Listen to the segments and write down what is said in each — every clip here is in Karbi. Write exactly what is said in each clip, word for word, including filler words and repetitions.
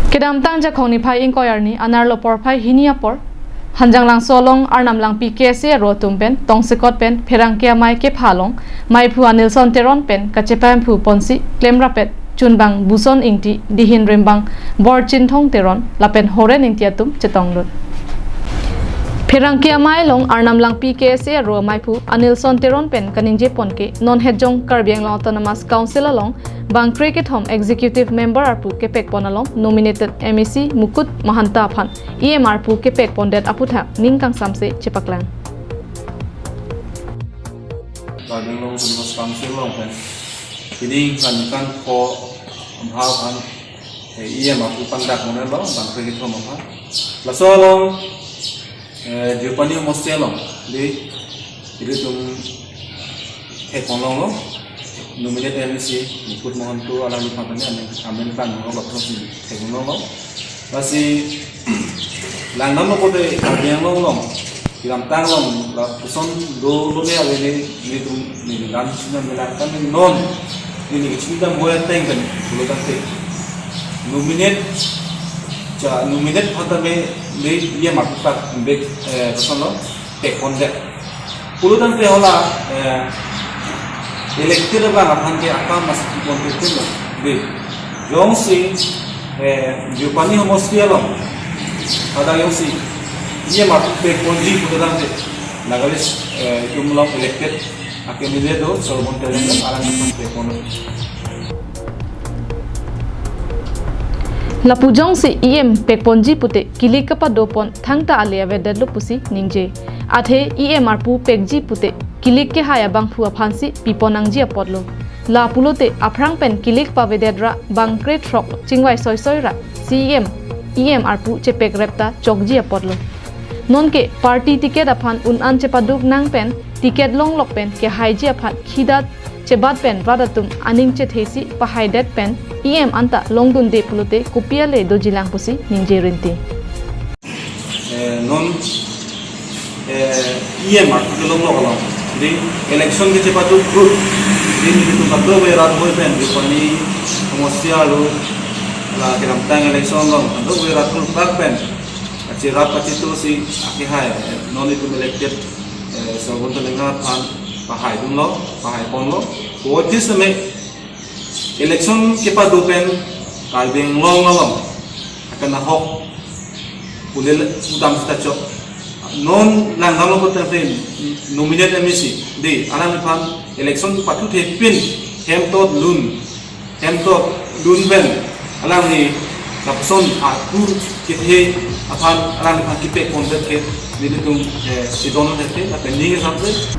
Kedamtang Jakhong niphai ingkoi arni anerlo porphai hini apor, Hanjanglangso along Arnam Langpi K S A aro atum pen tongsekot pen pherangke amei kepha along meiphu Anilson Teron pen kachepahemphu ponsi klemrap-et Chunbang Buson Ingti, Dihin Rimbang Borchinthong Teron lapen Horen Ingti atum chetongdun. Pherangke amei along Arnam Langpi K S A aro meiphu Anilson Teron pen kaningje pon ke, non hetjong Karbi Anglong Autonomous Council along bangkre kethom Executive Member arpu kepek pon along nominated M A C Mukut Mahanta aphan E M arpu kepek pondet aputhak ning kangsamse chepaklang. Karbi Anglong Autonomous Council along pen pini kan kan ko bhau kan, eh, E M arpu pangdak mona lo bangkre kethom aphan. Laso along, eh, Deopani homosti along, di, ilitum thek ponlonglo, nominate M A C Mukut Mahanta alangliphan tame amen, amen kan lo, lapuson si thek ponlonglo. Lasi langdamlo pote Karbi Anglong along, kedamtang along lapuson dolo le ave ne, netum ne langdam sina ne langdam ne non, ne ne chinidam hoya teng kan pulo tangte, nominate, cha nominate aphan tame le E M arpu tak bek, eh, koson lo, pek pondet. Pulo tangte hala, eh, elected abang aphan ke akam masih pon ke tin lo. Di, jongsi, eh, Deopani homosti along, pada jongsi E M arpu pek ponji pulo tangte, Nagalese, eh, itum along elected akemile do, Sorbon Teron alangliphan pek pon. Lapu jongsi E M pek ponji pute kilik kepado pon thangta ale avedetlo pusi ningje. Athe E M arpu pekji pute kilik kehai abangphu aphansi pi pon nangji apotlo. La pulote aphrang pen kilik pavedet ra bangkre throk chingvai soisoi ra C E M, E M arpu chepekrep ta chokji apotlo. Nonke party ticket aphan un-an chepaduk nang pen ticket longlok pen kehaiji aphan khidat chebat pen rat atum aning chethesi pahaidet pen E M anta longdunde pulote kopi ale dojilang pusi ningje rinti. Eh, non, eh, E M arpu kelonglok along, di election ke chepaduk krut, di nelitum kadokave rat boi pen Deopani homosti arlo, la kedamtang election along kadokave rat boi pen kacherap kachetosi akehai, eh, non itum elected, eh, Sorbon Teron aphan pahaidunlo, pahai ponlo. Vote system e election kepado pen Karbi Anglong along akan ahok ulel udam sita chok. Non langdamlo pote nominate M A C, di, alangliphan election pathu thepin hem tot lun, hem tot lun pen alangli lapuson arpu kethe aphan alangliphan kepek pondet ke nelitum, eh, sidon thek ke, lapen ning kangsamse.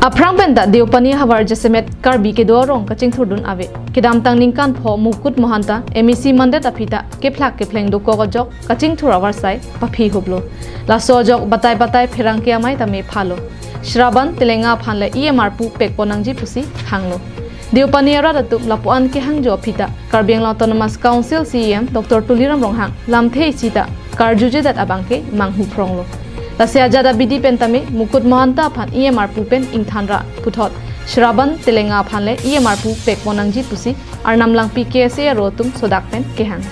Aphrang pen ta Deopani havar jasemet Karbi kedo arong kachingthurdun ave. Kedamtang ningkan pho Mukut Mahanta M A C mandet aphi ta kephlak kephleng dokok ajok kachingthur avarsai paphi huplo. Laso ajok batai batai pherangke amei tame phalo. Shravan Telenga aphan le E M arpu pek pon nangji pusi hanglo. Deopani arat atum lapu-an kehangjo aphi ta Karbi Anglong Autonomous Council C E M Doctor Tuliram Ronghang lamthe isi ta karjujedet abang ke manghu phronglo. Lasi ajat abidi pen tame Mukut Mahanta aphan E M arpu pen ingthan ra puthot Shravan Telenga aphan le E M arpu pek pon nangji pusi Arnam Langpi K S A aro atum sodak pen kehang.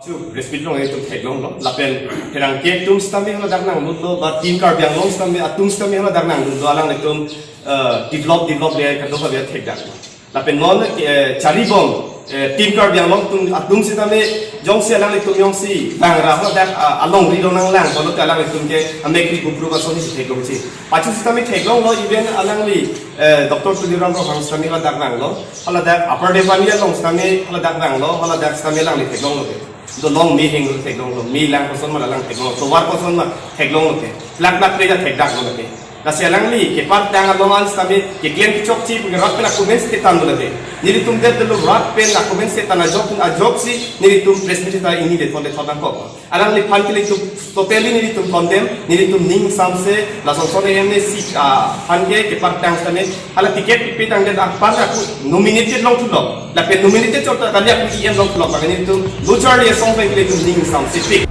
Chu press meet along itum theklonglo, lapen pherangke atum sitame hala dak nangdunlo, ba Team Karbi Anglong sitame, atum sitame hala dak nangdunlo, alanglitum, eh, develop, develop le kadokave thekdaklo. Lapen non, eh, charibom, eh, Team Karbi Anglong atum, atum sitame jongsi alanglitum jongsi bang ra hala dak, ah, alongri dong nanglang, pulote alanglitum ke amek ri gubru ba soni si theklongji. Pachu sitame theklonglo, even alangli, eh, Doctor Tuliram Ronghang sitame hala dak nanglo, hala dak Upper Deopani along sitame hala dak nanglo, hala dak sitame alangli theklonglo ke. Do long me heng theklonglo, me lang koson ma lang theklonglo, tovar koson ma theklonglo ke. Lak lak preja thekdaklo ke. Lasi alangli kepar tang along an sitame keklem kechokche pu rat pen akumen state tan dolo ke. Nelitum det dolo rat pen akumen state tan ajok, ajoksi nelitum press meet ta ini de thon de thon nangkok. Alangliphan ke nelitum totally nelitum condemn, nelitum ning samse, lason son M A C, ah, aphan ke kepar tang sitame, hala ticket pipi tangdet apar aku nominated longthulo. Lapen nominated chot ta kali aku E M longthulo, bang nelitum do charli asong pen ke nelitum ning samse pik.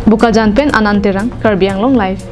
Bokajan pen Anand Terang, Karbi Anglong Live.